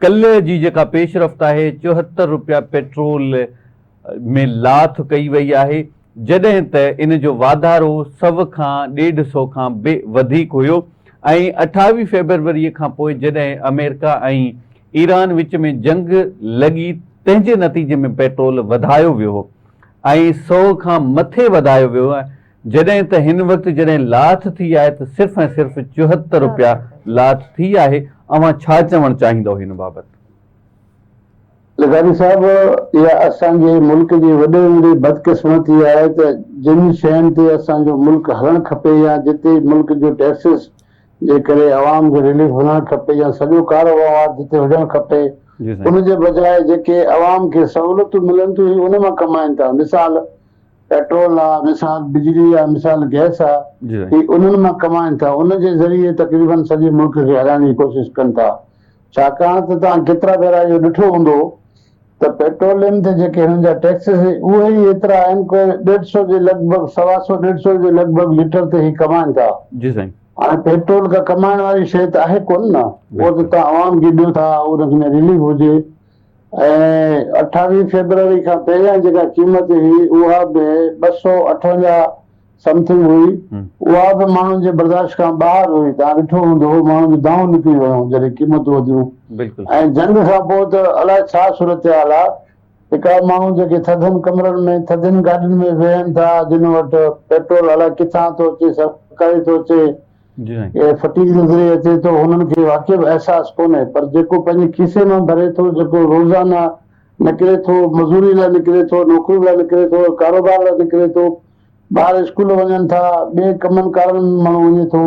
ڪلهه جي جيڪا پيش رفت آهي 74 رپيا پيٽرول ۾ لاٿ ڪئي وئي آهي جڏهن ته ان جو واڌارو سو کان ڏيڍ سو کان به وڌيڪ هيو ۽ 28 فيبروري کان پوء جڏهن آمريڪا ۽ ايران وچ ۾ جنگ لڳي تنهن جي نتيجي ۾ پيٽرول وڌايو ويو هو ۽ سو کان مٿي وڌايو ويو جڏهن ته هن وقت جڏهن لاٿ ٿي آهي ته صرف ۽ صرف 74 رپيا لاٿ ٿي آهي اوهان ڇا چوڻ چاهيندؤ هن بابت؟ لغاري صاحب اها اسان جي ملڪ جي وڏي ۾ وڏي بدقسمتي آهي ته جن شين تي اسان جو ملڪ هلڻ کپي يا جتي ملڪ جو ٽيڪسز جي ڪري عوام کي رليف ملڻ کپي يا سڄو ڪاروهنوار جتي هجڻ کپي ان جي بجاء جيڪي عوام کي سهولتون ملن ٿيون هي ان مان ڪمائن ٿا مثال پيٽرول آ مثال بجلي آ مثال گئس آ هي انهن مان ڪمائن ٿا ان جي ذريعي تقريبن سڄي ملڪ کي هلائڻ جي ڪوشش ڪن ٿا ڇاڪاڻ ته توهان ڪيترا ڀيرا اهو ڏٺو هوندو ته پيٽروليم تي جيڪي هنن جا ٽيڪسز اهي ئي ايترا آهن ڪو ڏيڍ سو جي لڳ ڀڳ سوا سو ڏيڍ سو جي لڳ ڀڳ ليٽر تي هي ڪمائن ٿا. جي سائين. هاڻي پيٽرول ڪا ڪمائڻ واري شيء ته آهي ڪونه نه اهو ته توهان عوام کي ڏيو ٿا ان ۾ رليف هجي ۽ 28 فيبروري کان پهريان جيڪا قيمت هئي اها به 258 سمٿنگ هئي اها به ماڻهن جي برداشت کان ٻاهر هئي توهان ڏٺو هوندو ماڻهن جون دانهون نڪري ويون جڏهن قيمتون وڌيون ۽ جنگ کان پوء ته الائي ڇا صورتحال آهي هڪڙا ماڻهو جيڪي ٿڌن ڪمرن ۾ ٿڌين گاڏين ۾ ويهن ٿا جن وٽ پيٽرول الائي ڪٿان ٿو اچي سرڪاري ٿو اچي ڦٽي جي ذريعي اچي ٿو هنن کي واقعي به احساس ڪونهي پر جيڪو پنهنجي کيسي مان ڀري ٿو جيڪو روزانه نڪري ٿو، مزوري لاء نڪري ٿو، نوڪري لاء نڪري ٿو، ڪاروبار لاء نڪري ٿو، ٻار اسڪول وڃن ٿا، ٻين ڪمن ڪارن ۾ ماڻهو وڃي ٿو،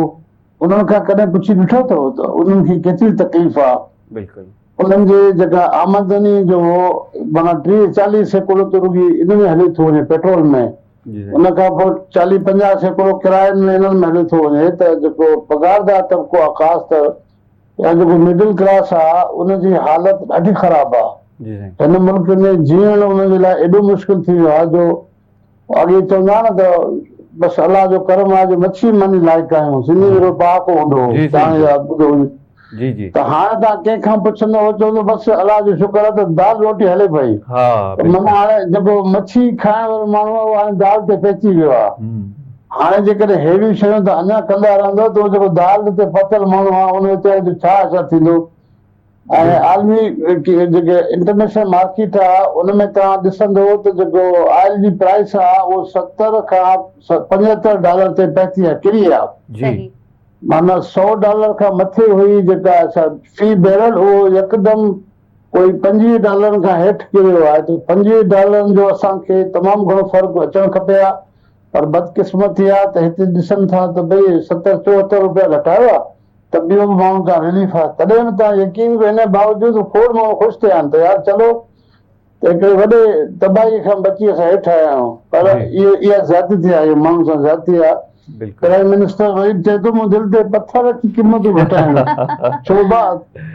انهن کان ڪڏهن پڇي ڏٺو اٿو ته انهن کي ڪيتري تڪليف آ؟ بلڪل. انهن جي جيڪا آمدني جو معنيٰ 30 40% ته رڳي ان ۾ هلي ٿو وڃي پيٽرول ۾، ان کان پوء 40 50% ڪراين ۾ انهن ۾ هلي ٿو وڃي ته جيڪو پگهاردار طبقو آ خاص طور يا جيڪو مڊل ڪلاس آ ان جي حالت ڏاڍي خراب آ. هن ملڪ ۾ جيئڻ ان جي لاء ايڏو مشڪل ٿي ويو آ جو اڳي چوندا ها نه ته بس الله جو ڪرم آ جو مڇي ماني لائق آهيون. سنڌي ۾ هڪڙو پهاڪو هوندو هو توهان ياد ٻڌو هجي ته هاڻ توهان ڪنهن کان پڇندو هو چوندو بس الله جو شڪر آ ته دال روٽي هلي پئي. ته معنيٰ هاڻي جيڪو مڇي کائڻ وارو ماڻهو آ اهو هاڻي دال تي پهچي ويو آ. هاڻي جيڪڏهن ههڙيون شيون ته اڃا ڪندا رهندو ته اهو جيڪو دال تي پهتل ماڻهو آهي ان ويچاري جو ڇا اثر ٿيندو ۽ عالمي جيڪي انٽرنيشنل مارڪيٽ آهي ان ۾ توهان ڏسندو ته جيڪو آئل جي پرائس آهي اهو 70 کان 75 ڊالر تي پهتي آهي ڪري آهي جي. معنيٰ سو ڊالر کان مٿي هئي جيڪا في بيرل اهو يڪدم ڪوئي 25 ڊالرن کان هيٺ ڪريو آهي ته 25 ڊالرن جو اسان کي تمام گهڻو فرق اچڻ کپي ها پر بدقسمتي آ ته هتي ڏسن ٿا ته ڀئي ستر چوهتر روپيا گهٽايو آ ته ٻيو به ماڻهن کان رليف آ تڏهن به توهان يقين ڪيو ان باوجود کوڙ ماڻهو خوش ٿيا آهن ته يار چلو ته هڪڙي وڏي تباهي کان بچي اسان هيٺ آيا آهيون پر اهو اها زيادتي آ اهو ماڻهن سان زيادتي آ پرائم منسٽر وري به چئي ٿو مون دل تي پٿر رکي قيمتون گهٽائڻ ڇو ڀاء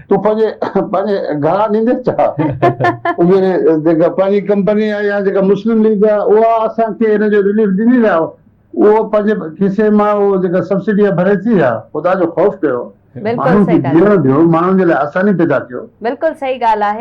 تون پنهنجي پنهنجي گهران ڏيندين ڇا اهي جيڪا پنهنجي ڪمپني آهي يا جيڪا مسلم ليگ آهي اها اسان کي ان جو رليف ڏني ڇا اهو پنهنجي کيسي مان اهو جيڪا سبسڊي آهي ڀري ٿي ڇا خدا جو خوف ڪيو بلڪل ماڻهن صحيح کي ڳالهه جيئڻ ڏيو ماڻهن جي لاء آساني پيدا ڪيو. بلڪل صحيح ڳالهه آهي.